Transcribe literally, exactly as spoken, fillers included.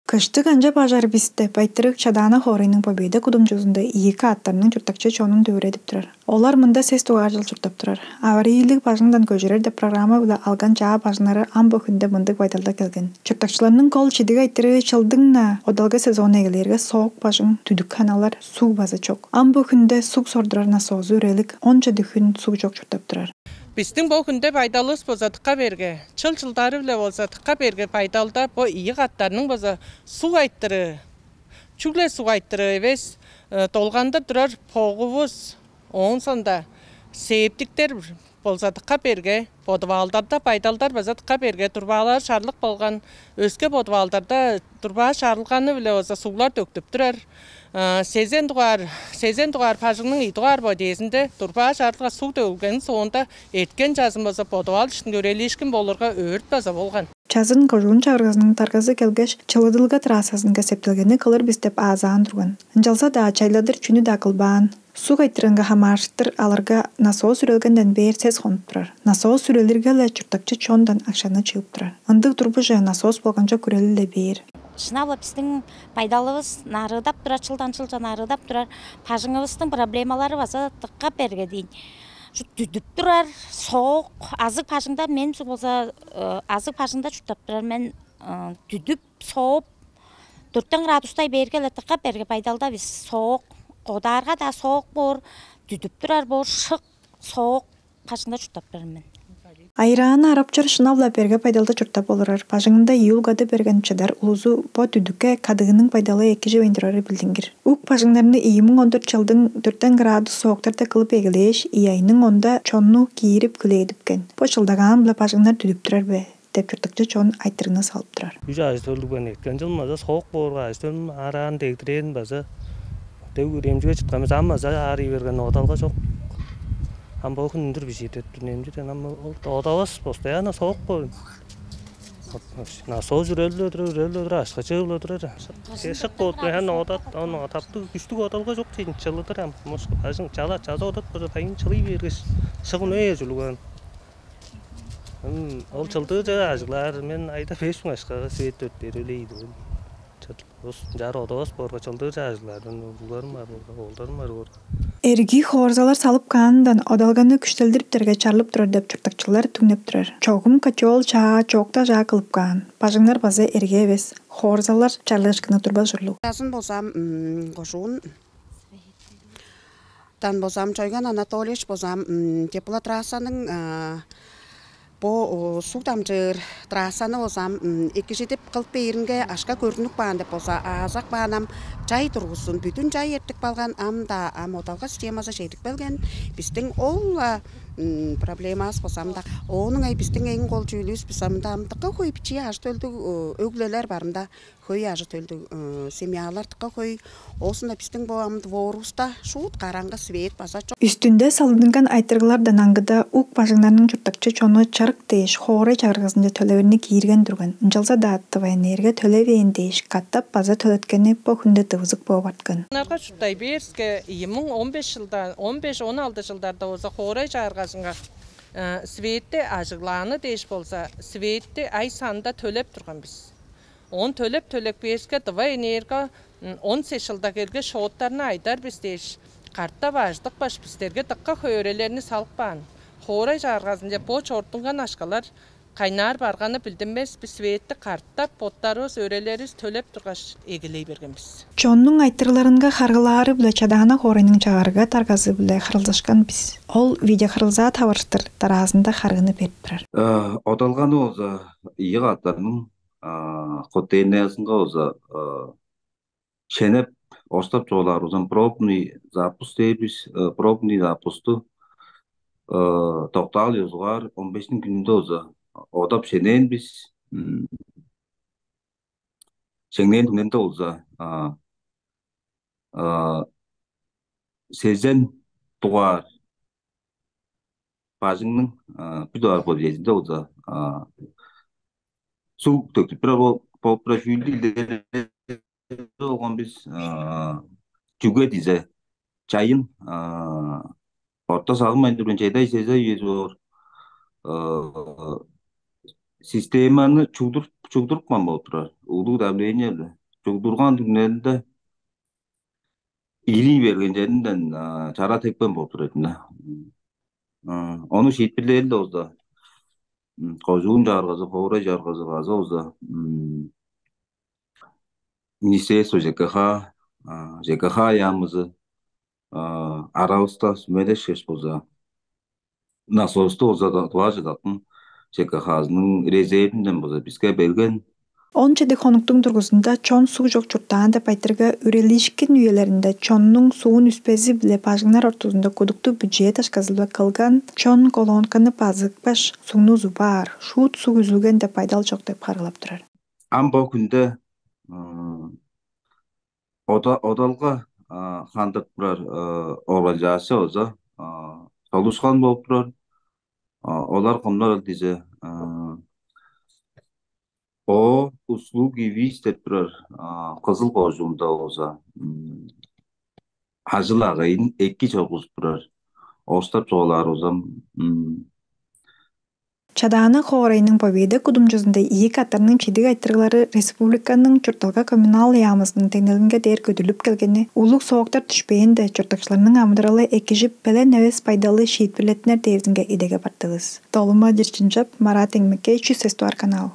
«Кыштыг канчап ажар бис» деп айтырыг Чадаана хоорайның Победа кудумчузунда ийи кааттарның чурттакчы чонун дүвүредип турар. Олар мында сес дугаар чыл чурттап турар. Аварийлиг бажыңдан көжүрер деп программа-биле алган чаа бажыңнары ам бо хүнде мындыг байдалда келген. Чурттакчыларның кол чидиг айтырыы чылдың-на одалга сезону эгелээрге соок бажың, түдүк ханалар, суг база чок. Ам бо хүнде суг сордурар насоозу үрелик, он чеди хүн суг чок чурттап турар. Бистиң бо хүнде байдалывыс болза дыка берге, чыл-чылдары-биле болза дыка берге байдалда бо ийи кааттарның болза суг айтырыы, чүгле суг айтырыы эвес, э, долгандыр турар богувус, оон соонда септиктер болза дыка берге, подвалдарда байдалдар база дыка берге, турбаалар шарлык болган, өске подвалдарда турбаа шарылганы-биле болза суглар төктүп турар. А, сезен дугаар, сезен дугаар бажыңның ийи дугаар подъездинде турбаа шарылга суг төгүлгениң соонда эрткен чазын база подвал иштинге үрелиишкин болурга өөрт база болган. Чазын кожуун чагыргазының даргазы келгеш, чылыдылга трассазынга септелгени кылыр бис деп аазаан турган. Ынчалза-даа чайладыр чүнү-даа кылбаан. Суг айтырыынга хамаарыштыр аларга насоос үрелгенден бээр сес хонуп турар. Насоос үрелирге-ле чурттакчы чондан акшаны чыып турар. Ындыг турбуже насоос болганчок үрели-ле бээр. Шынап-ла бистиң байдалывыс нарыыдап турар, чылдан чылче нарыыдап турар. Бажыңывыстың проблемалары база дыка берге дейн. Шу дүдүп турар, соок, азыг бажыңда мен болза, э, азыг бажыңда чурттап турар мен, э, дүдүп, сооп, дөртен градустай бээрге-ле дыка берге байдалда бис. Соок, кодаарга-даа соок боор, дүдүп турар боор, шык, соок бажыңда чурттап турар мен. Айрааны арапчар шынап-ла берге байдалда чурттап олурар. Бажыңында ийи улгады берген чыдар улузу бо дүдүкке кадыгының байдалы экиживейн турары билдингир. Ук бажыңнарны ийи муң он дөрт чылдың дөртен градус сооктарда кылып эгелээш, ийи айның онда чонну киирип хүлээдипкен. Бо чылдагаан-биле бажыңнар дүдүп турар бе? Деп чурттакчы чон айтырыгны салып турар. Үш ажы төлдүгбен эрткен чыл база соок боорга, ажы төлүм араан дегдирээн база дег үрүмчүге чыткан бис, ам база аарый берген, одалга чок. Ам бо хүн үндүр бижиир деп тур, немчиден ам ол одавас постоянно соок боор. Насоос үрелип турар, үрелип турар, ашка чыып турар. Шык болуп турар, ан ода, он таптыг күштүг одалга чок дейин, чылыдыр ам. Мошка бажың чала чаза одат болза, дайын чылый бергеш, шыгын ээ чулуган. Ол чылдыыр чыгар ажыглаар, мен айда беш муң ашкага свет төрт берип элейди. Ус ынчаар одоос боорга, чылдыыр чыгар ажыглаар, мен уругларым бар боорга, оолдарым бар боорга. Эрги хоорзалар салып каанындан одалганы күштелдириптерге чарлып турар деп чурттакчылар түңнеп турар. Чогум котёл чаа, чоокта чаа кылып каан. Бажыңнар база эрге эвес. Хоорзалар чарлыышкыны турбас ужурлуг. Чазын болзам, кожуун Дан бозам Чойган Анатольевич бозам теплотрассаның бо суг дамчыыр трассаны бозам экижидип кылып бээринге ашка көрүнүп каан деп болза аазак баанам чай тургузун, бүдүн чай эртип калган, ам-да ам одалга системазы чедип келген. Биздиң ол проблемабыз бозам-да оонуң ай биздиң эң кол чүүлүбүз бизамда ам дыка хөй бичии ажы төлдүг өглелер барында хөй ажы төлдүг семьялар дыка хөй. Оозунда биздиң бо ам дворубузда шуут караңгы свет база чок. Үстүнде салдынган айтырыглардан аңгыда ук бажыңнарның чурттакчы чону чырык дээш хоорай чагыргазынче төлеверни киирген турган. Ынчалза-даа ТВНР-ге төлевээн дээш катап база төлеткени бо хүнде дывызык бооп арткан. Нарга чурттай бээрске ийи муң он беш жылда, он беш он алты жылдарда болза хоорай чагыргазынга светти ажыглааны дээш болза светти ай санында төлеп турган бис. Он төлеп төлеп кээриске дывай энээрге он сес чылда келге шооттарны айдар бис дээш, картап ажыдыпкаш, бистерге дыка хөөрелерни салып каан. Хоорай чааргазынче бо чордунган ашкалар кайнаар барганы билдинмес, бис светти картап, боттарывыс өрелеривис төлеп тургаш, эгелей берген бис. Чоннуң айтырларынга харгылаары-биле Чадаана хоорайның чагырга даргазы-биле харылзашкан бис. Ол видеохарылзаа таварыштыр дараазында харыыны берип турар. Э, Одалганы болза ийи кааттарның котельнаясынга болза э, шенеп, оштап чугаалаар узан пробный запуск дээр бис, э, пробный запусту э, доктаал ёзугаар он бештиң күнүндө болза одап шенээн бис. М, Шеңнээн түңненде болза а, а, сезен дугаар бажыңның а, бир дугаар подъездинде болза а, суг төктүп турар бол- болуп турар чүүлдү илдере болгон бис а, чүге дизе чайын а, орта салынмайн турган чедай сеза үези боор системаны чугдуруп чугдурупкан болуп турар, улуу давление-биле. Удурган түңнелинде илий берген черинден чара тепкен болуп турар эдим да. Ону шиитпирлээринде болза, кожуун чагыргазы, хоорай чагыргазы база болза, министерство ЖКХ, ЖКХ яамызы аравыста сүмелешкеш болза, насосту болза тываажыдатын ЖКХ-зының резервинден болза биске берген. Он чеди хонуктуң дургузунда чон суг чок чурттаан деп айтырга, үрелиишкин үелеринде чоннуң суун үспези-биле бажыңнар ортузунда кудуктуг бүчээ дашказылга кылган, чон колонканы базыкпаш, сугну узубаар, шуут суг үзүлген деп байдал чок деп харыылап турар. Ам бо хүнде ода одалга хандырып турар организация болза солушкан болуп турар. Олар кымнар дизе, о услуги виз деп турар Кызыл кожуунда болза ажыл агайын эки чогузуп турар. Орустап чугаалаар болзам, Чадаана хоорайның Победа кудумчузунда ийи катарның чидиг айтырыглары республиканың чуртталга коммунал яамызының деңнелинге дээр көдүлүп келгени, улуг сооктар түшпээнде чурттакчыларның амыдыралы экижип, белен эвес байдалы шиитпирлеттинер дээрзинге идеге бартывыс. Долума Дирчинчеп, Марат Эңмекей, чүс эстуар канал.